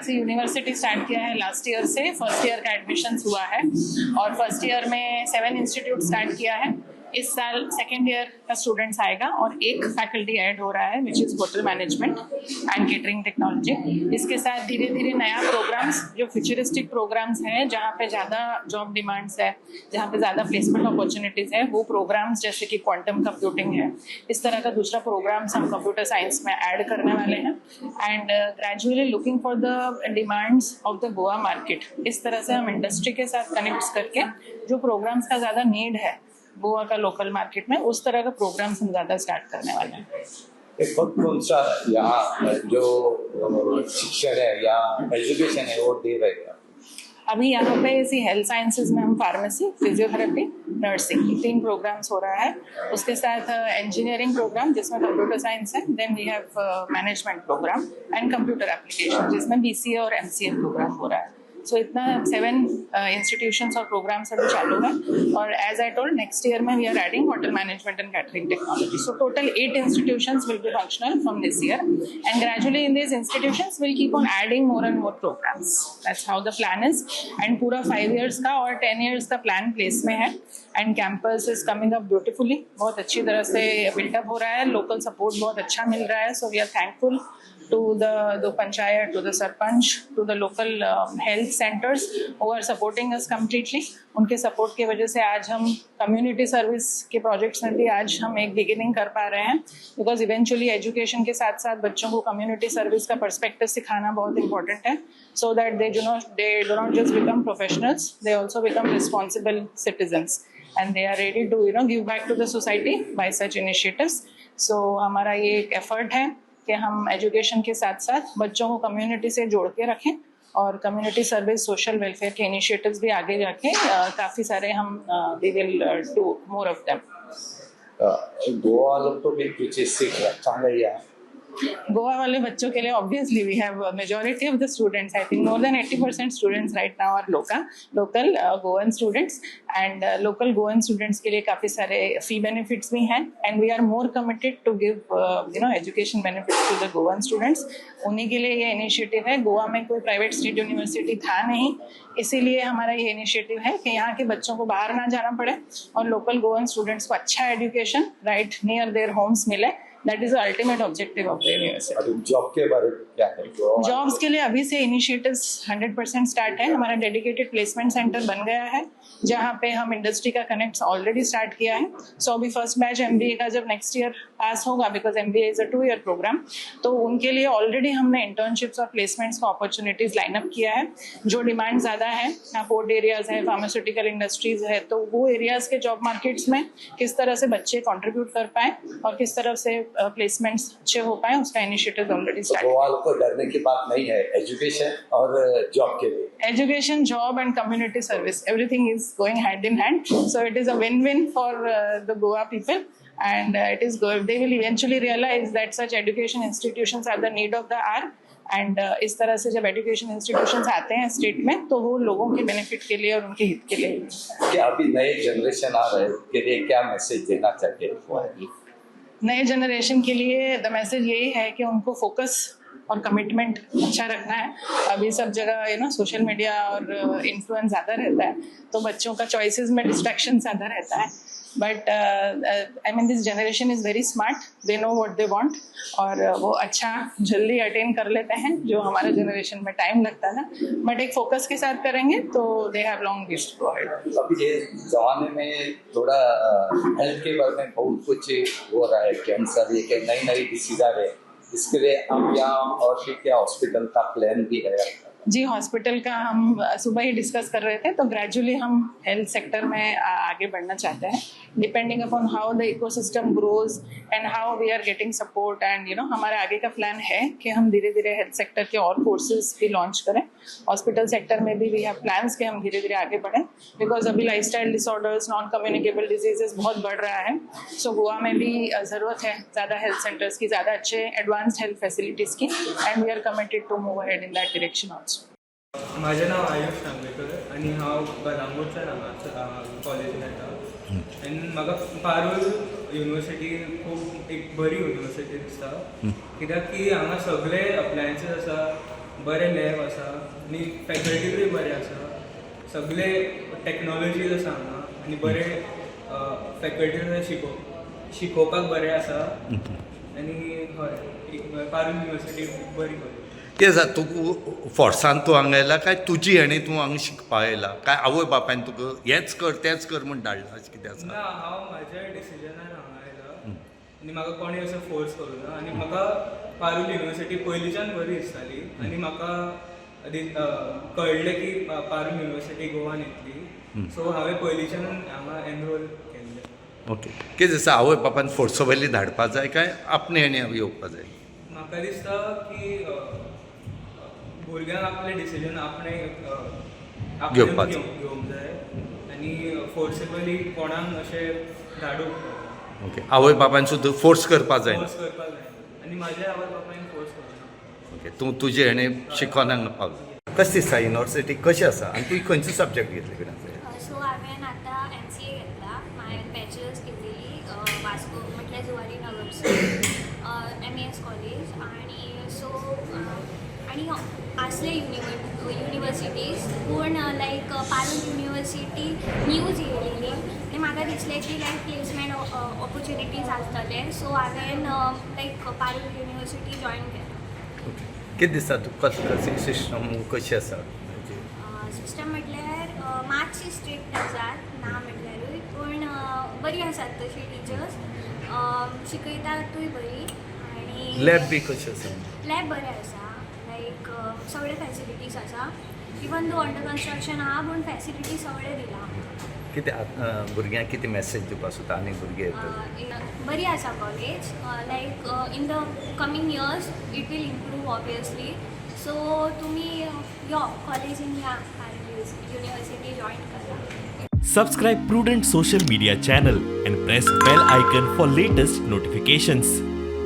C university start किया है last year से. First year का admission हुआ है और first year में seven institute start किया है. इस साल second year का स्टूडेंट्स आएगा और एक फैकल्टी ऐड हो रहा है, which is hotel management and catering technology. इसके साथ धीरे धीरे नया प्रोग्राम्स, जो फ्यूचरिस्टिक प्रोग्राम्स हैं, जहाँ पे ज़्यादा जॉब डिमांड्स है, जहाँ पे ज़्यादा प्लेसमेंट अपॉर्चुनिटीज़ है, वो प्रोग्राम्स जैसे कि क्वांटम कंप्यूटिंग है, इस तरह का दूसरा प्रोग्राम्स हम कंप्यूटर साइंस में ऐड करने वाले हैं and gradually looking for the demands of the Goa market. इस तरह से हम इंडस्ट्री के साथ कनेक्ट करके जो प्रोग्राम्स का ज़्यादा नीड है गोवा का लोकल मार्केट में, उस तरह का प्रोग्राम्स हम ज़्यादा स्टार्ट करने वाले हैं. एक वक्त कौन सा यहाँ जो शिक्षण है या एजुकेशन है, वो दे रहे हैं? अभी यहाँ पे इसी हेल्थ साइंसेज में हम फार्मेसी, फिजियोथेरेपी, नर्सिंग, तीन प्रोग्राम्स हो रहा है. उसके साथ इंजीनियरिंग प्रोग्राम, जिसमें कंप्यूटर साइंस है. Then we have management program and computer application, जिसमें बीसीए और एमसीए प्रोग्राम हो रहा है. सो इतना सेवन इंस्टीट्यूशंस और प्रोग्राम्स अभी चालू है और as I told, next year में we are adding hotel management and catering technology. So total eight institutions will be functional from this year and gradually in these institutions we'll keep on adding more and more programs. That's how the plan is and पूरा 5 years का और 10 years का plan place में है and campus is coming up beautifully. बहुत अच्छी तरह से built up हो रहा है. Local support बहुत अच्छा मिल रहा है, so we are thankful to the panchayat, to the sarpanch, to the local health centers who are supporting us completely. उनके सपोर्ट की वजह से आज हम कम्युनिटी सर्विस के प्रोजेक्ट्स में भी आज हम एक बिगिनिंग कर पा रहे हैं, because eventually education के साथ साथ बच्चों को कम्युनिटी सर्विस का पर्सपेक्टिव सिखाना बहुत इंपॉर्टेंट है, so that they do not just become professionals, they also become responsible citizens and they are ready to give back to the society by such initiatives. So हमारा ये एक effort है कि हम education K साथ साथ बच्चों को community से जोड़ के रखें और कम्युनिटी सर्विस, सोशल वेलफेयर के इनिशिएटिव्स भी आगे जाके काफ़ी सारे हम we will do more of them. Goa वालों को भी कुछ सीख रखा है यहाँ? गोवा वाले बच्चों के लिए obviously we have majority of the students. I think more than 80% students right now are local Goan students and local Goan students K लिए काफ़ी सारे फी बेनिफिट्स भी हैं and we are more committed to give education benefits to the Goan students. उन्हीं K लिए ये initiative है. गोवा में कोई प्राइवेट स्टेट यूनिवर्सिटी था नहीं, इसीलिए हमारा ये इनिशिएटिव है कि यहाँ के बच्चों को बाहर ना जाना पड़े और लोकल गोवन स्टूडेंट्स को अच्छा education right near their homes मिले. That is the ultimate objective of the university. Aur job K बारे में क्या है गोवा वालों? जॉब्स के लिए अभी से इनिशिएटिव्स 100% स्टार्ट है. हमारा डेडिकेटेड प्लेसमेंट सेंटर बन गया है, जहाँ पे हम इंडस्ट्री का कनेक्ट ऑलरेडी स्टार्ट किया है. सो अभी फर्स्ट बैच एमबीए का जब नेक्स्ट ईयर पास होगा, because MBA is a 2 year program, तो उनके लिए ऑलरेडी हमने इंटर्नशिप्स और प्लेसमेंट्स का अपॉर्चुनिटीज लाइन अप किया है. जो डिमांड ज़्यादा है, यहाँ पोर्ट एरियाज है, फार्मास्यूटिकल इंडस्ट्रीज है, तो वो एरियाज के जॉब मार्केट्स में किस तरह से बच्चे कंट्रीब्यूट कर पाएँ और किस तरह से प्लेसमेंट्स अच्छे हो पाए, उसका इनिशिएटिव ऑलरेडी तो स्टार्ट. गोवा वालों को डरने की बात नहीं है एजुकेशन और जॉब के लिए? Education, job and community service, everything is going hand in hand, so it is a win-win for the Goa people and it is good. They will eventually realize that such education institutions are the need of the hour and इस तरह से जब education institutions आते हैं state में, तो वो लोगों K benefit K लिए और उनके हित के लिए ही. क्या अभी नए जनरेशन आ रहे हैं, उनके लिए क्या मैसेज देना चाहते हैं? नए जनरेशन के लिए the message यही है कि उनको फोकस और कमिटमेंट अच्छा रखना है. अभी सब जगह you know social media Aur influence ज़्यादा रहता है, तो बच्चों का चॉइसेस में डिस्ट्रैक्शन ज़्यादा रहता है, but I mean, this generation is very smart. They know what they want और वो अच्छा जल्दी अटेन कर लेते हैं, जो हमारे जनरेशन में टाइम लगता था. बट एक फोकस के साथ करेंगे तो they have long ways to go ahead. अभी ये जमाने में थोड़ा हेल्थ के बारे में बहुत कुछ हो रहा है, कैंसर, ये क्या नई नई डिसीज आ रहे हैं, इसके लिए आप यहाँ और भी क्या हॉस्पिटल का प्लान भी है आपका? जी, हॉस्पिटल का हम सुबह ही डिस्कस कर रहे थे, तो ग्रेजुअली हम हेल्थ सेक्टर में आगे बढ़ना चाहते हैं, depending upon how the ecosystem grows and how we are getting support and हमारे आगे का प्लान है कि हम धीरे धीरे हेल्थ सेक्टर के और कोर्सेज भी लॉन्च करें. हॉस्पिटल सेक्टर में भी we have plans कि हम धीरे धीरे आगे बढ़ें, because अभी lifestyle disorders, non communicable diseases बहुत बढ़ रहा है. सो गोवा में भी ज़रूरत है ज़्यादा हेल्थ सेंटर्स की, ज़्यादा अच्छे एडवांस्ड हेल्थ फैसिलिटीज़ की and we are committed to move ahead in that direction also. म्हाजें नांव आयुष नांगवेकर आनी हांव कलंगूटच्यान हांगा कॉलेजीन येता आनी म्हाका पारूल युनिवर्सिटी खूब एक बरी युनिवर्सिटी दिसता, कित्याक की हांगा सगळे अप्लायन्सीस आसा. बरें लॅब आसा आनी फॅकल्टीजूय बरें आसा. सगळे टॅक्नोलॉजीज आसा हांगा आनी बरे फॅकल्टीज शिकोवपाक बरें आसा. आनी हय, एक पारूल युनिवर्सिटी बरी कॉलेज. कितें जाता, तुका फोर्सान तूं हांगा येयला काय तुजी हेणी तूं हांगा शिकपाक येयला काय आवय बापायन तुका हेंच कर तेंच कर म्हूण धाडला, अशें कितें आसा? ना, हांव म्हाज्या डिसिजनार हांगा आयला आनी म्हाका कोणें असो फोर्स करूं ना. आनी म्हाका पारूल युनिवर्सिटी पयलींच्यान बरी दिसताली आनी म्हाका कळ्ळें की पारूल युनिवर्सिटी गोवान येतली, सो हांवें पयलींच्यान हांगा एनरोल केल्लें. ओके, कितें दिसता, आवय बापायन फोर्सो वयली धाडपा जाय काय आपणे हेणी येवपा जाय? म्हाका दिसता की भुरग्यांक आपलें डिसिजन आपणें आपणें घेवपाचो. घेवंक जाय आनी फोर्सेबली कोणाक अशें धाडूंक ओके, आवय बापायन सुद्दां फोर्स करपा जायना? फोर्स करपाक जायना आनी म्हाज्या आवय बापायन फोर्स करूं. ओके, तूं तुजे हेणें शिकोन हांगा पावला. कशें दिसता, युनिवर्सिटी कशी आसा आनी तुवें खंयचो सब्जॅक्ट घेतले कितें? सो हांवें आतां एमसीए घेतला. हांवें बॅचलर्स केलेली वास्को, म्हटल्यार जुवारी नगरसून एमईएस कॉलेज. आनी सो आनी आसले युनिवर्सिटीज, पूण लायक पारूल युनिवर्सिटी न्यूज येयलेली आनी म्हाका दिसलें की लायक प्लेसमेंट ऑपॉर्चुनिटीज आसतले, सो हांवें लायक पारूल युनिवर्सिटी जॉयन केला. ओके, कितें दिसता तुका, कसली सिस्टम कशी आसा? सिस्टम म्हटल्यार मातशी स्ट्रिक्ट आसात ना म्हटल्यारूय, पूण बरी आसात तशी टिचर्स, शिकयतातूय बरी आनी लॅब बी कशी आसा? लॅब बरें आसा, लायक सगळे फॅसिलिटीज आसा. इवन दो अंडर कन्स्ट्रक्शन आहा, पूण फॅसिलिटीज सगळे दिला. कितें भुरग्यांक कितें मॅसेज दिवपाक सोदता आनी भुरगे येतात? बरी आसा college. Like in the coming years it will improve obviously, so तुमी यो कॉलेजीन या, युनिवर्सिटी जॉयन करा. Subscribe Prudent Social Media channel and press bell icon for latest notifications.